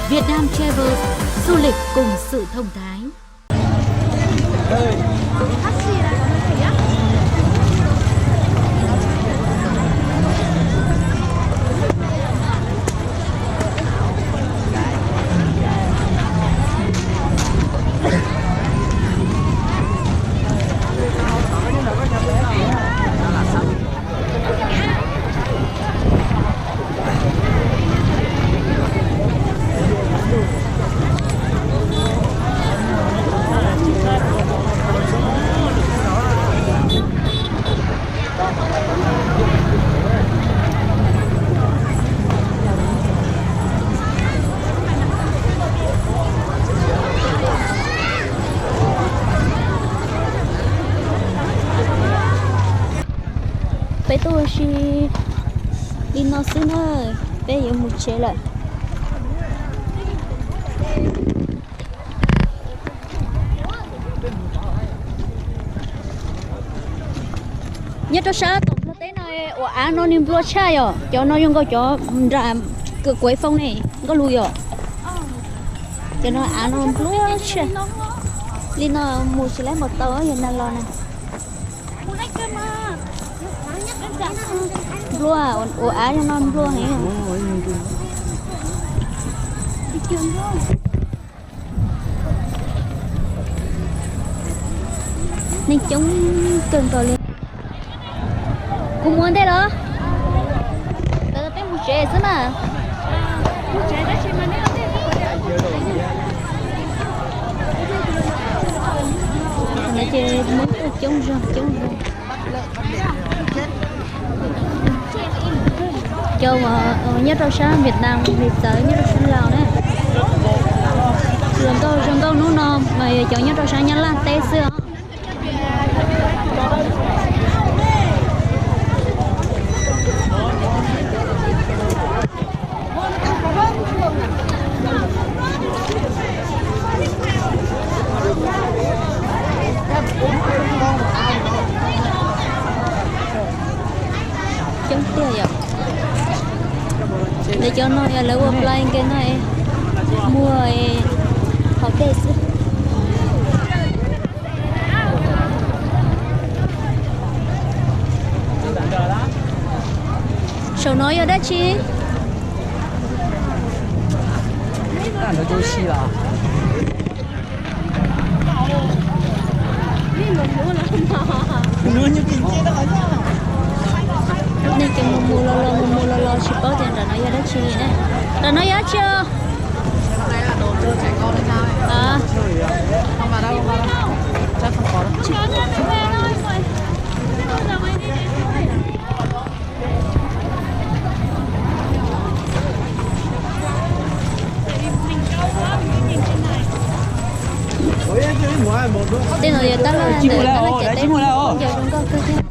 Việt Nam Travel, du lịch cùng sự thông thái. Peb tuaj ua si li no xwb na, peb yuav mus tsev lawm. Nyob rau sab tom Nplog teb no, ua av no nws nplua tshaj yom, cov no zoo nkaus cov nram Kuv Kuv Foo ne, Nkauj Lus yom. Cov no av no nplua tshaj. Li no mus tsis laib npaum tau yog nag los na. Nplua, ua av zoo no nplua heev. Neeg coob kawg nkaus li. Kuv mus ua ntej los? Peb mus tsev xwb mas. Ces Hmoob tuaj coob zog coob zog. Cov uas nyob rau sab Vietnam, txawv nyob rau sab Laos na. Zoo nkauj, zoo nkauj hnub no mas yog cov nyob rau sab Nyab Laj teb xwb os. Coob tiag yom. Ntawm cov no yog lawv ua play game no, muag hauv dej xwb. Saum no yog dab tsi? Nej ces mus mus los los mus mus los los tsis paub tias nram no yog dab tsi li na. Nram no yog dab tsi os? Tej no yog tab laj ntawm tab laj cawm teb, ncaws zoo nkauj kawg thiab.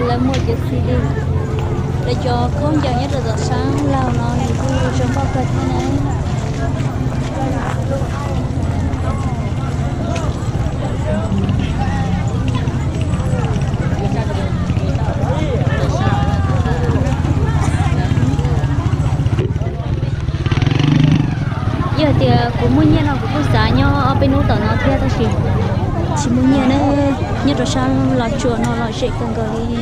Lawv Muaj cov C D, lawv cov khaub ncaws nyob rau tom sab laug no nws kuj zoo nkauj kawg thiab na. Yog tias kuv muaj nyiaj no kuv kuj xav nyob ob peb hnub tom no thiab tab sis tsis muaj nyiaj na. Nyob rau sab Los Tsuas no los zem kawg nkaus li.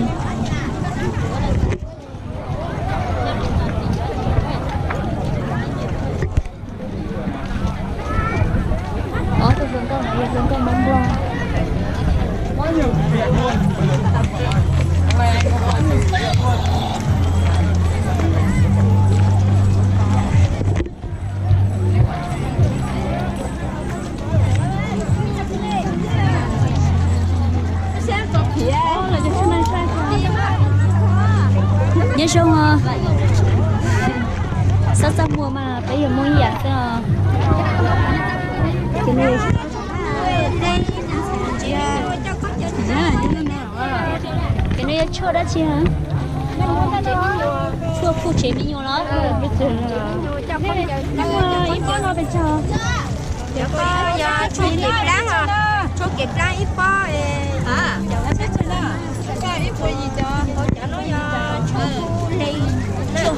Ob tug hluas nkauj no yog hluas nkauj Hmoob Nplog. Nyob zoo os. Xob txaj muag mas peb yuav muaj ib yam xwb os. Ces no yog tshuaj dab tsi? Tshuaj phuj tsev me nyuam los? Ib pob no pes tsawg? Tshuaj kev plab, tshuaj kev plab ib pob.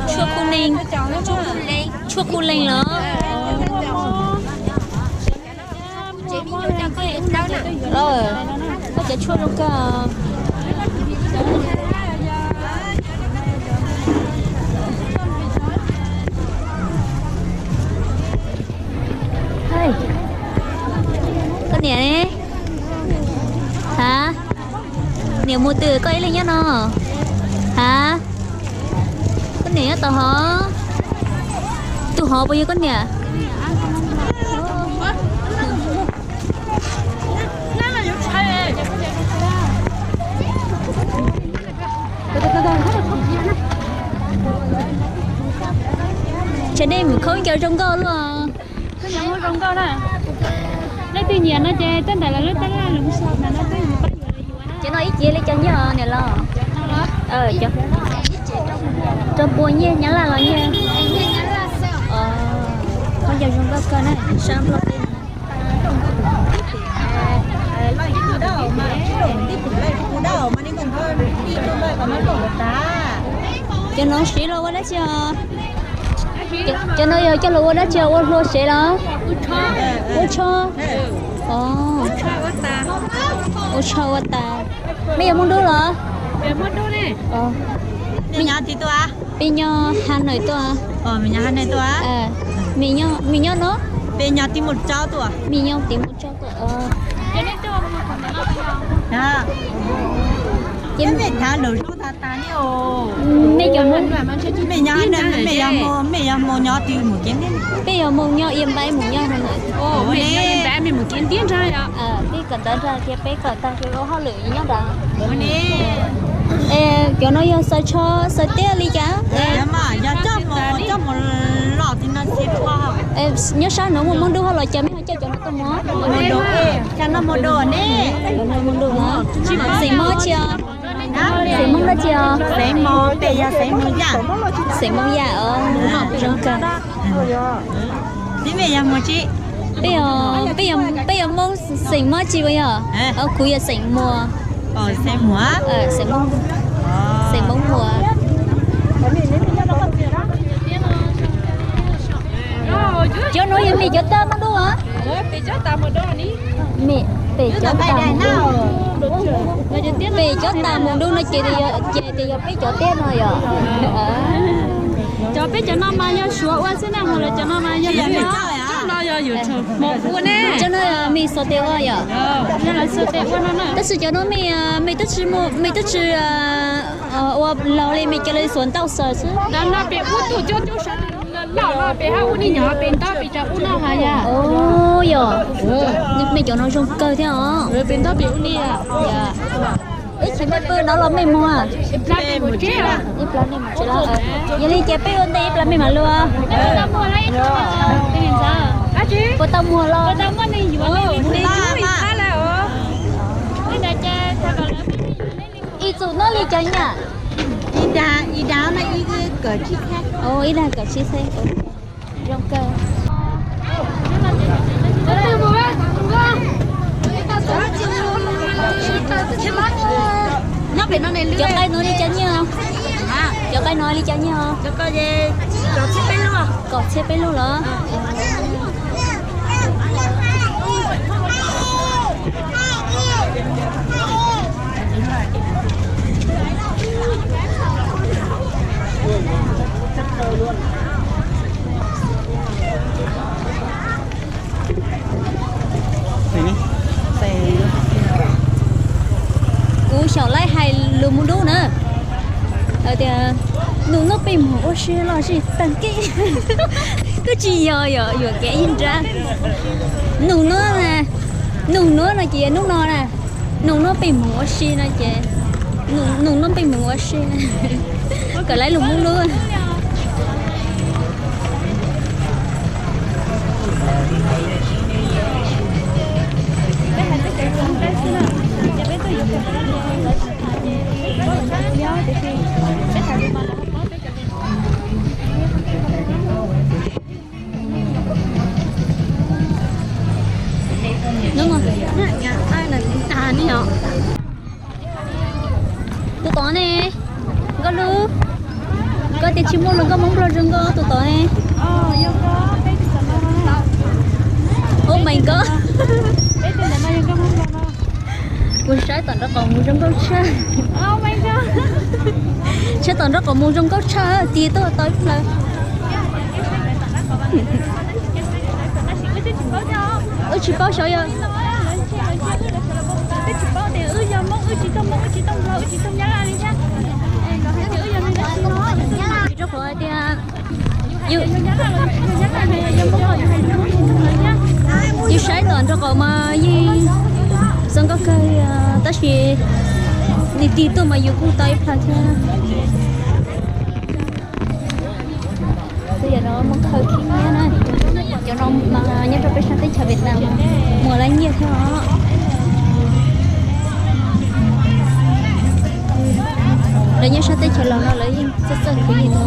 Tshuaj kuj leej, tshuaj kuj leej los? Koj cov tshuaj zoo kawg. Koj niam ne? Ha? Niam mus twg koj ib leeg nyob no? Ha? Koj niam nyob tod hov. Tus hov puas yog koj niam? Tsam nej mus khaub ncaws zoo nkauj luaj. Leej twg nyiam no ces tej ntawm lawv lub tab laj lus sau ntawm no twb mus pab yuav lawv yuav na. Cov no ib cev li cas nyiaj niam los? Rau pua nyiaj Nyab Laj los nyiaj? Khaub ncaws zoo nkauj kawg na, sab Nplog tej. Cov no siv los ua dab tsi os? Cov no yog coj los ua dab tsi, ua hlua sev los? Ua tsho. Ua tsho ua tas. Mej yog Hmoob Dub los? Peb nyob Hà Nội tuaj. Mej nyob no? Mej nyob tim mus tso tuaj. Mej cov, mej yog Hmoob nyob twg mus kev? Peb yog Hmoob nyob Yên Bái mus nyob Hà Nội. Peb kawm ntawv nrog kiag, peb kawm tag kiag ua hauj lwm nyob nrad. Es cov no yog xaws tsho xaws tiab li cas? Yog coj mus, coj mus los tim no. Nyob sab no muaj Hmoob Dub hab los cas mej ho coj cov no tuaj mus? Xeem Hmoob dab tsi os? Xeem Hmoob dab tsi os? Xeem Hmoob Yaj os. Zoo kawg. Peb, peb yog Hmoob xeem Hmoob tsi puas yog? Kuv yog xeem Muas. Xeem Muas. Xeem Hmoob Muas. Cov no yog mej cov tag Hmoob Dub os? Mej, pem cov tag Hmoob Dub. Pem cov tag Hmoob Dub no ces, ces tias yog peb cov tiag no yog? Cov peb cov no mas yog Suav ua xwb na, ho lawv cov no mas yog, cov no yog mej xuas tes ua yog? Tab sis cov no mej, mej twb tsis, mej twb tsis ua laug li, mej cia li xuas ntau xwb. Yog, mej cov no zoo kawg thiab os. Ib chim mej pw no los mej mus? Ib plab mej mus tsev los? Yog li ces peb ua ntej ib plab mej mam lug. Puas tau muag los? Ib txum noj li cas nyiaj? Ib dag, ib dag no ib dag kaum tsib txhiab. Ib dag kaum tsib txhiab. Zoo kawg. Cov qaib no li cas nyiaj? Cov qaib no li cas nyiaj? Kaum txhiab peb lub los? Kuv xyaum laib hais lus Hmoob Dub na, hais tias nus nub peb mus ua si los sis tag kis. Twb tsis yog, yog yuam kev ib nrab. Nus nub, nus nub no ces hnub no na, nus nub peb mus ua si no ces, nus nub peb mus ua si. Kom laib lus Hmoob Dub. Tus tod ne, Nkauj Lub, koj tias tsis muaj hluas nkauj Hmoob Nplog zoo nkauj tus tod ne. Oh my god. Kuv saib tom nraub qaum mus zoo nkauj tshaj. Saib tom nraub qaum mus zoo nkauj tshaj, tig tuaj tau ib plhaw. Wb tsis paub xyov yog, rau qhov hais tias yus saib tom nraub qaum mas yeej zoo nkauj kawg li, tab sis nws tig tuaj mas yus kuj tau ib plhaw thiab. Twb yog no muaj khaws khib nyiab na, cov no mas nyob rau peb sab teb chaws Vietnam mas muaj lab nyiaj thiab os. Lawv nyob sab teb chaws Laus no lawv yeej txawj txawj khwv li no.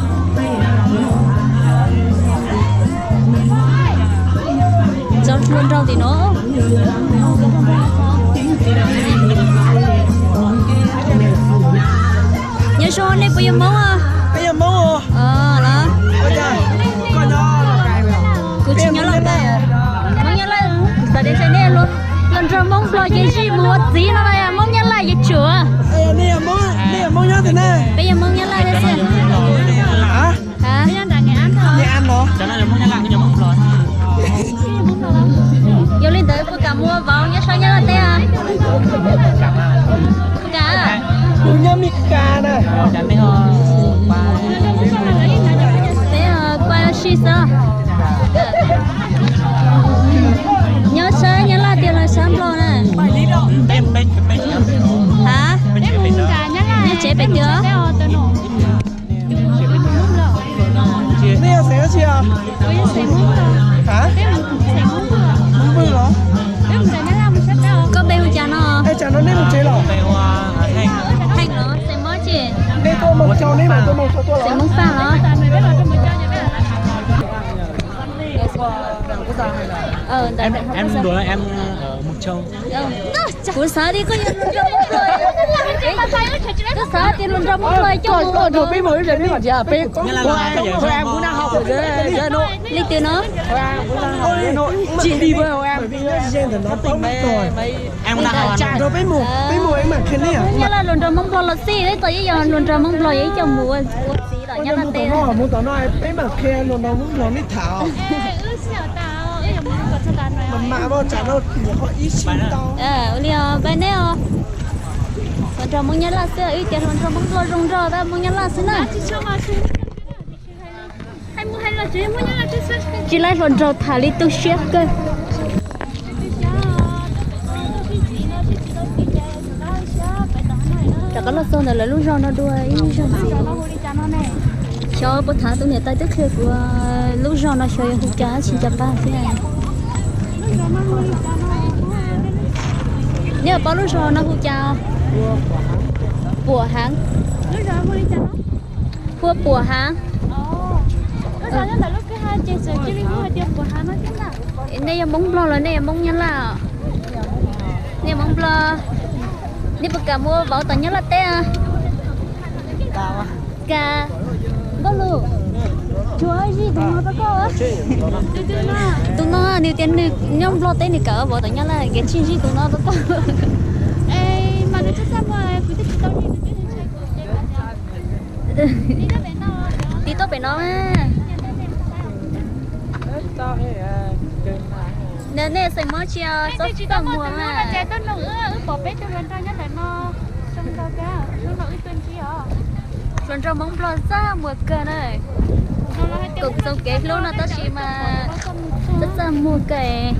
Txog hluas nraug tim no. Nyob zoo, nej puas yog Hmoob? Peb yog Hmoob. Los, kuv tsis nyob Los Tsuas, Hmoob Nyab Laj. Xav tias nej hluas nraug Hmoob Nplog ces zij mus ua txiv no los yog Hmoob Nyab Laj ces tsum. Peb yog Hmoob Nyab Laj thiab xwb. Yog li ntawd puas kam mus ua vauv nyob sab Nyab Laj teb? Puas kam? Kuv nyob Mes Kas na. Peb ua si xwb. Nyob sab Nyab Laj tiag los sab Nplog na? Ha? Nyob tsev pem twg? Nej yog xeem dab tsi os? Hmoob Vwj los? Koj npe hu cas no? Tsam no nej mus tsev los? Heej los, xeem Hmoob tsi? Nej tuaj Moos Tsaus, nej mam tuaj Moos Tsaus tuaj los? Xeem Hmoob Faj los? Kuv xav tias koj yog hluas nraug Hmoob Nplog. Kuv xav tias hluas nraug Hmoob Nplog coj mus. Peb mus ib zaug peb mam tias peb, Hội An cũng đang học ở dưới, dưới Hà Nội. Leej twg no? Hội An cũng đang học ở dưới Hà Nội. Chị đi với Hội An. Em cũng đang học. Peb mus, peb mus em mảng kia nè. Hluas nraug Hmoob Nplog los xij, tau ib yog hluas nraug Hmoob Nplog yog ib co mus ua txiv tom Nyab Laj teb. Mus tom no peb mam qhia hluas nraug Hmoob Nplog nej tham. Mas mas tsam no ib sij tau. Ua li os, bye neb os. Hluas nraug Hmoob Nyab Laj xwb, wb tias hluas nraug Hmoob Nplog zoo nraug tab Hmoob Nyab Laj xwb na. Tsis laib hluas nraug tham li tu siab kawg. Rov qab los txog ntawm lawv lub zos no dua ib zaug ntxiv. Xyov puas tham tus niam tais twb qhia kuv lub zos no xyov yuav hu cas tsis cas pab thiab. Neb paub lub zos no hu cas? Puas Hav. Hu ua Puas Hav. Nej yog Hmoob Nplog los nej yog Hmoob Nyab Laj? Nej Hmoob Nplog, nej puas kam mus ua vauv tom Nyab Laj teb? Kam. Nkauj Lus, tsuas zij tus no rau koj. Tus no nws tias nws nyob Nplog teb nws kam ua vauv tom Nyab Laj, kev tsis zij tus no rau koj. Tiv tuaj pem no. Nej xeem Hmoob tsis txhob muag mas. Hluas nraug Hmoob Nplog txaj muag kawg na. Koom txoos kev hlub no tab sis mas txaj txaj muag kawg.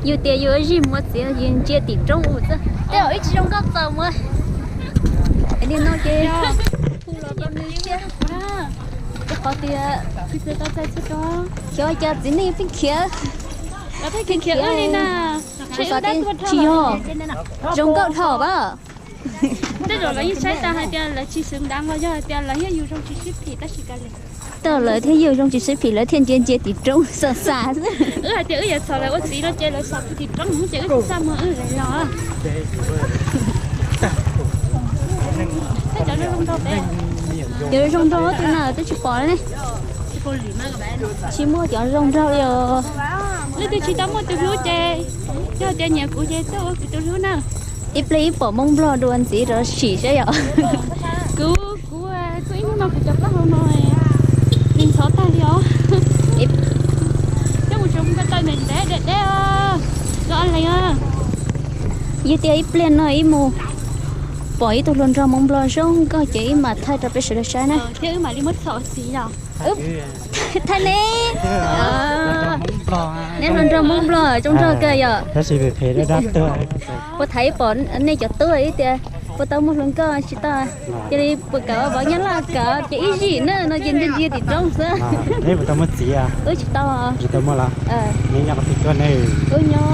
Yus tias yus zij muag txiv yus ntsia tim roob ub xwb. Tej zaum ib tsis zoo nkauj txaus muag. Li no ces hu los rau nws thiab. Rau qhov tias xyov cas txiv neej pheej khiav, pheej khiav li na. Kuv xav tias tsis yog, zoo nkauj dhau pab. Tej zaum lawv yeej saib tas hais tias lawv tsis xwm ntawd los yog hais tias lawv thiab yus zoo tsis sib phim tab sis kav liam. Tej zaum lawv thiab yus zoo tsis sib phim lawv thiaj ntsia ntsia tim roob xav xav xwb. Wb hais tias wb yuav txhom lawv ua txiv no ces lawv xav tim roob ces wb tsis txaj muag wb los. Cov zoo nraug tus na twb tsis pom ne. Tsis muaj cov zoo nraug li os. Leej twg tsis tau muaj tus hlub ces yog tias nyiam kuv ces tuaj ua kuv tus hlub na. Ib pliag ib pom Hmoob Nplog dua ntxiv rov sim saib yom. Kuv, kuv, kuv ib hnub no kuv cov plaub hau no nws ntxhov tag li os. Coj mus tsuas mus ko taw ntev ntev deb deb os. Los lees os. Yog tias ib pliag no ib mus pom ib tug hluas nraug Hmoob Nplog zoo nkauj ces ib mam thaij rau peb sawv daws saib na. Thiab wb mam li muab txhom txiv yom. Thaij ne. Neb hluas nraug Hmoob Nplog zoo nraug kawg yom. Tab sis phem phem dab dab tuag. Puas thaiv pom nej cov tub ib tias puas tau muaj hluas nkauj tsis tau, cia li puas kam ua vauv Nyab Laj kam ces ib zim na no ces ntsia ntsia tim roob xwb. Neb puas tau muaj txiv? Wb tsis tau. Tsis tau muaj los? Neb nyob qhov twg tuaj ne? Wb nyob,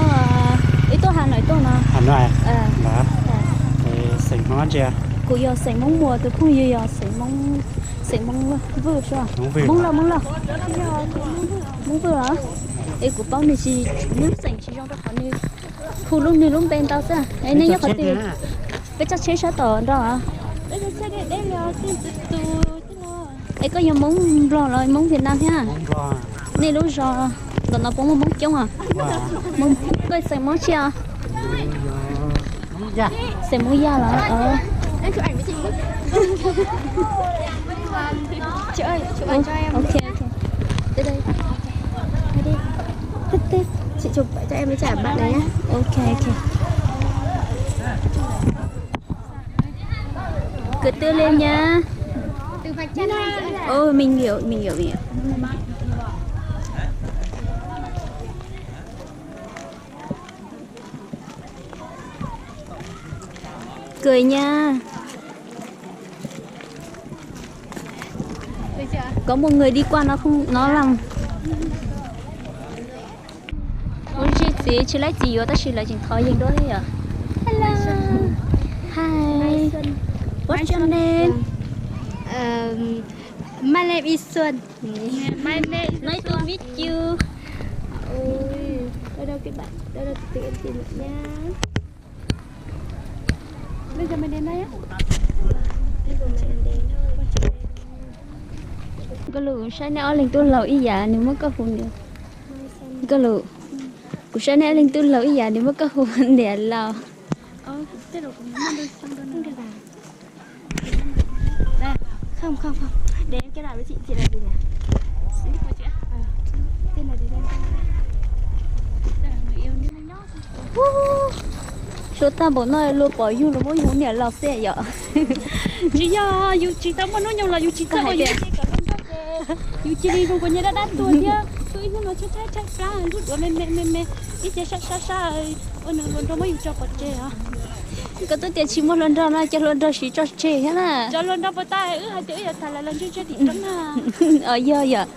wb tuaj Hà Nội tuaj no. Hà Nội. Xeem Hmoob ntsia. Kuv yog xeem Hmoob Muas, tus phooj ywg yog xeem Hmoob, xeem Hmoob Vwj, Hmoob Lauj, Hmoob Lauj. Hmoob Vwj los? Es kuv paub nws tsis, nws xeem tsis zoo rau qhov nws hu lub nws lub npe ntau xwb. Es nej nyob qhov twg? Peb tsob tsheb sab tom nrog. Es koj yog Hmoob Nplog los Hmoob Việt Nam thiab? Nej lub zos ntawm no puas muaj Hmoob coob os? Koj xeem Hmoob tsi os? Xeem Hmoob Yaj los? Ok, ok. Đây, đây. Đây, đây. Chị chụp cho em với cả bạn này nhá. Ok, ok. Cứ tư lên nhá. Ồ, mình hiểu, mình hiểu, mình hiểu. Cười nha. Có một người đi qua nó không, nó lăng. Ua ntej txiv tsis laib txiv yuav tab sis lawv tseem thov yees dua thiab yom. Hello. Hi. What's your name? Um, my name is Xuân. My name is Nice to meet you. Ôi, đâu đâu cái bạn, đâu đâu từ từ em tìm bạn nha. Bây giờ mình đến đây á. Nkauj Lus, saib nej ob leeg tub laug ib yam nws muab koj hu niam. Nkauj Lus, kuv saib nej ob leeg tub laug ib yam nws muab koj hu niam laus. Không, không, không. Để em kêu lại với chị, chị là gì nhỉ? Tên là gì đây? Suav tag npaum no luag pom yus los muab yus hu niam laus xwb yom. Tsis yog, yus tsis tau muaj hnub nyoog los yus tsis txawj ua yus, yus cia li zoo kuv nyias dab dab tuag thiab. Tus ib hnub no tshaib tshaib plab, nruab duav me me me me, ib ce sab sab sab, ua nws hluas nraug muab yus tso pov tseg os. Koj twb tias tsis muaj hluas nraug no, cov hluas nraug siv tso tseg thiab na. Cov hluas nraug puas tau wb hais tias wb yuav tham lawv los ntsej ntsej tim roob na. Yog yom,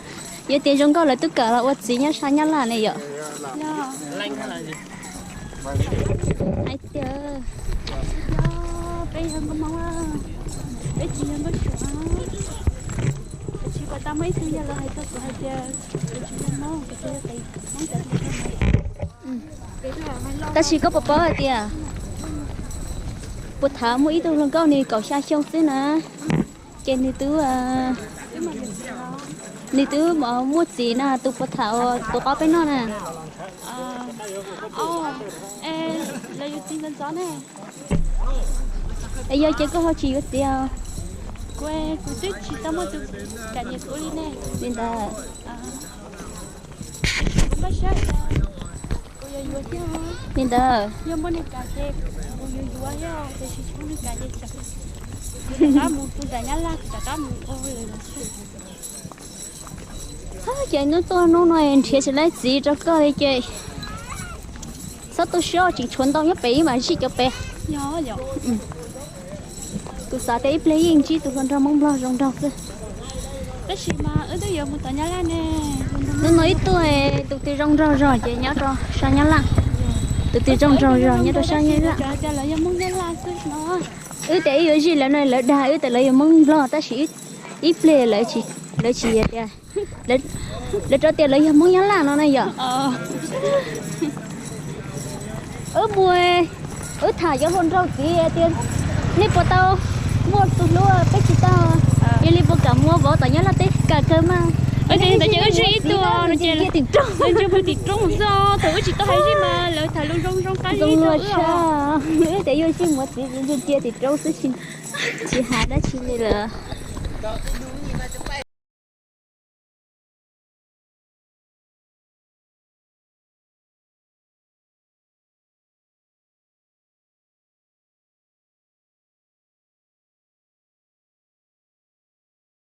yog tias zoo nkauj lawv twb kam los ua txiv nyob sab Nyab Laj ne yom. Hais tias Peb yog nkauj Hmoob, peb tsis yog nkauj Suav. Kuv tsis pom tau muaj ib tug yog los hais rau kuv hais tias kuv tsis yog Hmoob, kuv tsis yog qias Hmoob cov tus. Tab sis koj puas paub hais tias puag thaum muaj ib tug hluas nkauj nws kaum xya xyoo xwb na, ces nws twb, nws twb muaj txiv na, tus puag thaum tus qhov peb noj na. Lawv yus txiv ntxov ntxov ne. Es yog ces koj ho tsis yuav txiv os? Kuv, kuv twb tsis tau muaj tus kam nyiam kuv li ne. Li ntawd. Kuv nkag siab tias kuv yuav yuav thiab. Li ntawd. Yog muaj neeg kam ces kuv yuav yuav thiab, tiam sis tsis muaj neeg kam ces tsam kuv rov qab mus tu nram Nyab Laj, kuv rov qab mus ua lawm. Ces hnub tuaj hnub no nrhiav tsis tau txiv rau koj li ces txhob tu siab, tseem tshuav ntau nyob pem ib mam zij cov pem. Kuv xav tias ib pliag yeej ntsib tus hluas nraug Hmoob Nplog zoo nraug xwb. Tab sis mas wb twb yuav mus tom Nyab Laj ne. Hnub no ib tuaj tus twg zoo nraug zog ces nyob rau sab Nyab Laj. Tus twg zoo nraug zog nyob rau sab Nyab Laj. Wb tias wb yuav zij lawv no lawv dag wb tias lawv yog Hmoob Nplog tab sis ib pliag lawv tsis tias, lawv rov tias lawv yog Hmoob Nyab Laj no na yom. Wb mus, wb tham cov hluas nraug tid tias nej puas tau muaj tus hlub peb tsis tau, yog li puas kam mus vauv tom Nyab Laj teb kam kawg mas. Ntawd ces wb zij ib tug no ces tim roob, tim roob xwb, thaum wb tsis tau hais zij mas lawv tham lus zoo zoo qab zoo luag tshaj. Wb tias yuav zij mus txiv ntsia tim roob xwb tsis, tsis hais dab tsi li lawm.